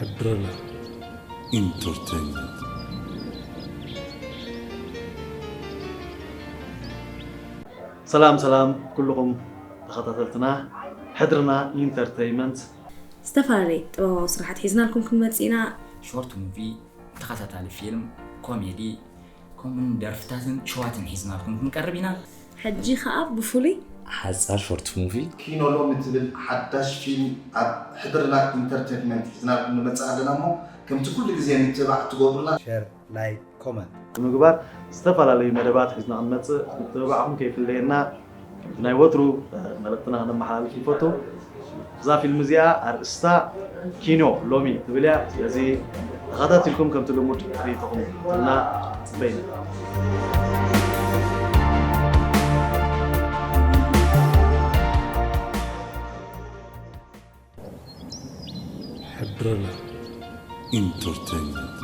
ሕድርና ኢንተርቴይንመንት። ሰላም ሰላም ኩልኹም ተኸታተልትና ሕድርና ኢንተርቴይንመንት። ዝተፈላለየ ጥበባዊ ስራሓት ሒዝናልኩም ክንመጽእ ኢና። ሾርት ሙቪ፣ ተኸታታሊ ፊልም፣ ኮሜዲ፣ ከምኡውን ደርፍታትን ሸዋትን ሒዝናልኩም ክንቀርብ ኢና። ሕጂ ኸኣ ብፍሉይ ሓጻር ሾርት ሙቪ። ኪኖ ሎሚ ትብል ሓዳሽ ፊልም ኣብ ሕድርና ኢንተርቴይንመንት ሒዝናልኩም ንመጽእ ኣለና እሞ ከምቲ ኩሉ ግዜ ምትብባዕ ትገብሩና ሸር፣ ላይክ፣ ኮመንት ብምግባር ዝተፈላለዩ መደባት ሒዝና ክንመጽእ ምትብባዕኹም ከይፍለየና ናይ ወትሩ መልእኽትና ከነመሓላልፍ ንፈቱ። እዛ ፊልም እዚኣ ኣርእስታ ኪኖ ሎሚ ትብል እያ። ስለዚ ተኸታቲልኩም ከምቲ ልሙድ ርእይቶኹም እና ጽበይና። ሕድርና ኢንተርቴይንመንት።